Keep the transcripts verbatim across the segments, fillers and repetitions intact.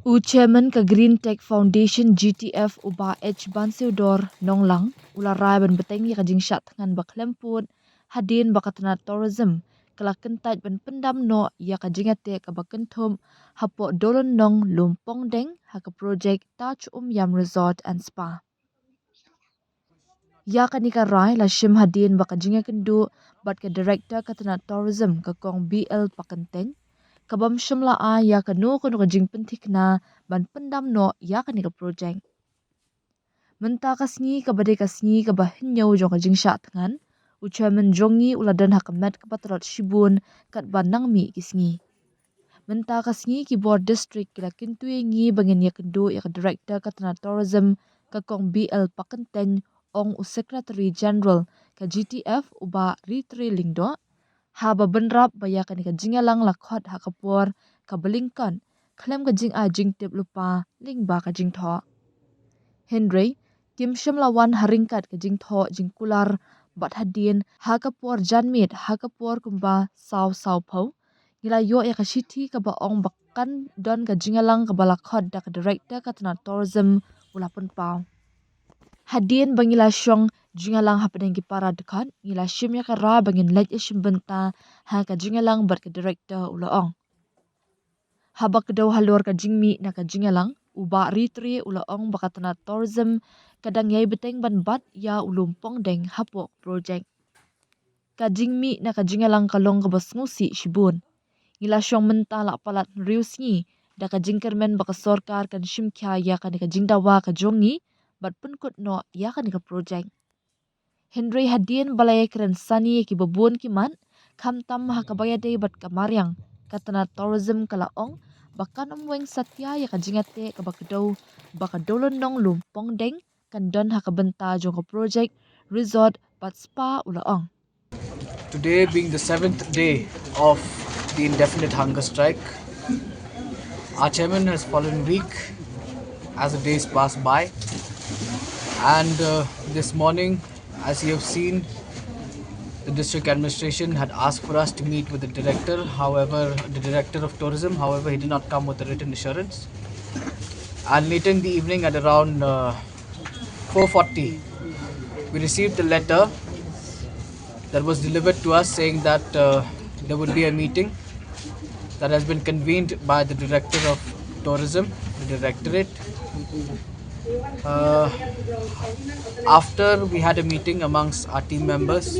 U Chairman ka Green Tech Foundation G T F, u Bah H Bansiewdor Nonglang, u la rai ban bteng ïa ka jingshah thngan ba khlem pud hadien ba ka tnat tourism ka la kyntait ban pyndam noh ïa ka jingïateh kaba kynthup hapoh Dolon Nong Lumpongdeng ha ka projek Taj Umiam Resort and Spa. Ïa kane ka rai la shim hadien ba ka jingïakynduh bad ka Director ka tnat Tourism, ka Kong B L Pakyntein, ka bym shym la ai ïa kano kano ka jingpynthikna ban pyndam noh ïa kane ka projek. Mynta ka sngi kaba dei ka sngi kaba hynñiew jong ka jingshah thngan, u Chairman jong ngi u la don ha ka met kaba tlot shibun katba nang mih ki sngi. Mynta ka sngi ki bor district ki la kyntu ïa ngi ba ngin ïakynduh ïa ka Director ka tnat Tourism, ka Kong B L Pakyntein, ong u Secretary General ka G T F, u Bah Ritrei Lyngdoh, haba bynrap ba ïa kane ka jingïalang la khot ha ka por kaba lyngkot khlem ka jingai jingtip lypa lyngba ka jingthoh. Hynrei kim shym la wan ha ryngkat ka jingthoh jingkular bad hadien ha ka por janmiet ha ka por kumba saw saw phew, ngi la ïoh ïa ka shithi kaba ong ba kan don ka jingïalang kaba la khot da ka Director ka tnat Tourism, u la pynpaw. Hadien ba ngi la shong jingïalang hapdeng ki para dkhot, ngi la shim ïa ka rai ba ngin leit ïashim bynta ha ka jingïalang bad ka Director, u la ong. Haba kdew halor ka jingmih na ka jingïalang, u Bah Ritrei u la ong ba ka tnat Tourism ka dang ïai bteng ban bat ïa u Lumpongdeng hapoh projek. Ka jingmih na ka jingïalang ka long kaba sngewsih shibun. Ngi la shong mynta la palat hynriew sngi da ka jingkyrmen ba ka sorkar kan shim khia ïa kane ka jingdawa ka jong ngi bad pynkut noh ïa kane ka projek. Hynrei hadien ba la ïakren sani ïa kiba bun ki mat, khamtam ha kaba ïadei bad ka mariang, ka tnat Tourism ka la ong ba kan ym weng satia ïa ka jingïateh kaba kdew ba ka Dolon Nong Lumpongdeng kan don ha ka bynta jong ka projek Resort bad Spa, u la ong. Today being the seventh day of the indefinite hunger strike, our chairman has fallen weak as the days pass by. And uh, this morning, as you have seen, the district administration had asked for us to meet with the director, however, the director of tourism, however, he did not come with a written assurance. And later in the evening at around uh, four forty, we received a letter that was delivered to us saying that uh, there would be a meeting that has been convened by the Director of Tourism, the Directorate. Uh, after we had a meeting amongst our team members,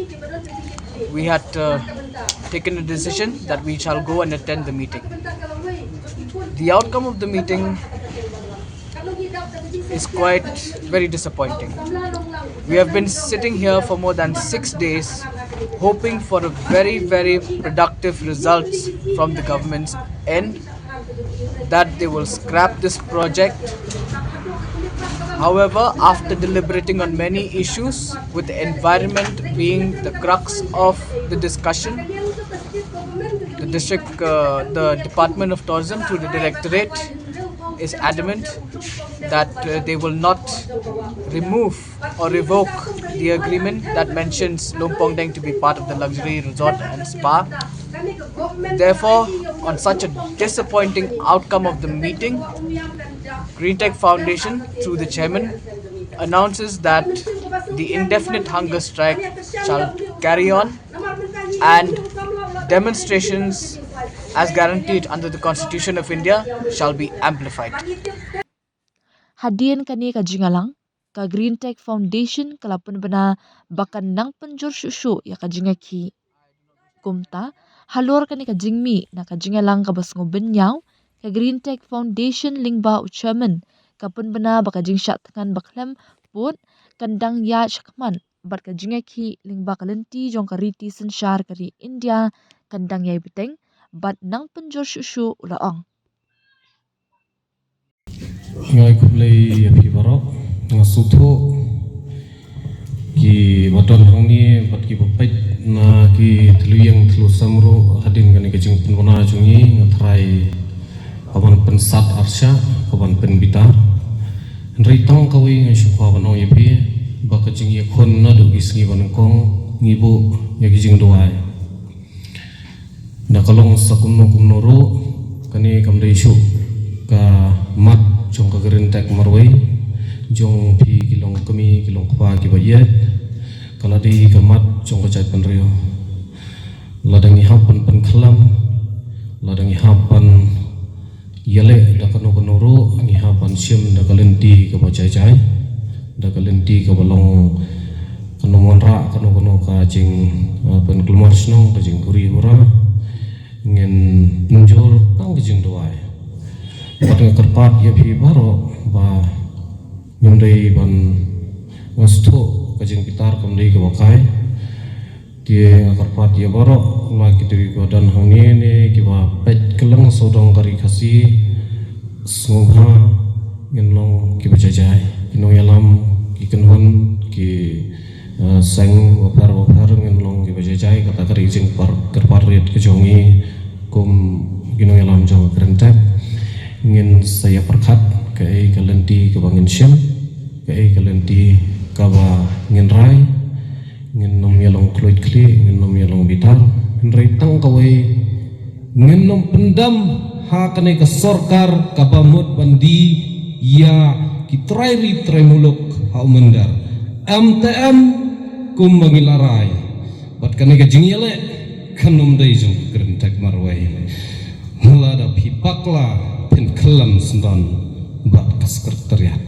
we had uh, taken a decision that we shall go and attend the meeting. The outcome of the meeting is quite very disappointing. We have been sitting here for more than six days, hoping for a very, very productive results from the government's end, that they will scrap this project. However, after deliberating on many issues, with the environment being the crux of the discussion, the district, uh, the Department of Tourism through the directorate is adamant that uh, they will not remove or revoke the agreement that mentions Lumpongdeng to be part of the luxury resort and spa. Therefore, on such a disappointing outcome of the meeting, Green Tech Foundation, through the chairman, announces that the indefinite hunger strike shall carry on and demonstrations as guaranteed under the Constitution of India shall be amplified. Hadien kane ka jingïalang, ka Green Tech Foundation ka la pynbna ba kan nang pynjur shuh shuh ïa ka jingïakhih. Kumta, halor kane ka jingmih na ka jingïalang kaba sngewbynñiaw, ka Green Tech Foundation lyngba u chairman ka pynbna ba ka jingshah thngan ba khlem pud kan dang ïaid shakhmat bad ka jingïakhih lyngba ka lynti jong ka riti synshar ka ri India kan dang ïai bteng bad nang pynjur shuh shuh, u la ong. Nga ai khublei ïa phi baroh, nga sngewthuh kiba don hangne bad kiba peit na ki thliew ïing thliew sem ruh hadien kane ka jingpynbna jong ngi, nga tharai ka ban pynsat arshah, ka ban pynbitar. Hynrei tang kawei nga sngewkhublei ban ong ïa phi ba ka jingïakhun naduh ki sngi ba nyngkong ngi buh ïa ki jingduwai. Da ka long sa kumno kumno ruh, kane kam dei shuh Ka mat jong ka Greentech marwei, jong phi ki long kmie ki long kpa kiba ïeit, ka la dei ka mat jong ka jaitbynriew. Lada ngi hap ban pynkhlam, lada ngi hap ban ïaleh da kano kano ruh, ngi hap ban shim da ka lynti kaba jai jai, da ka lynti kaba long kano wanrah kano kano ka jing, uh, pynkulmar shnong, ka jingkuri ura. Ngin pynjur tang ka jingduwai. Bad nga kyrpad ïa phi baroh ba ngim dei ban, nga sngewthuh ka jingbitar kam dei kaba kai. Te nga kyrpad ïa baroh, la ki dei kiba don hangne ne kiba peit kylleng sawdong ka Ri Khasi, sngewbha ngin long kiba jai jai. Ki nongïalam, ki kynhun, ki, eh, seng bapher bapher, ngin long kiba jai jai. Kata ka dei ka jingpar, kyrpad rit ka jong ngi kum ki nongïalam jong ka Greentech. Ngin sa ïa pyrkhat kaei ka lynti kaba ngin shim, kaei ka lynti kaba ngin rai. Ngin ym ïa long khluit khlieh, ngin ym ïa long bitar. Hynrei tang kawei, ngin ym pyndam ha kane ka sorkar kaba mut ban die ïa ki trai ri trai muluk ha u mynder. Em te em, kumba ngi la rai. Bad kane ka jingïaleh kan ym dei jong ka Greentech marwei. Lada phi bakla, pynkhlam syndon bad ka Secretariat.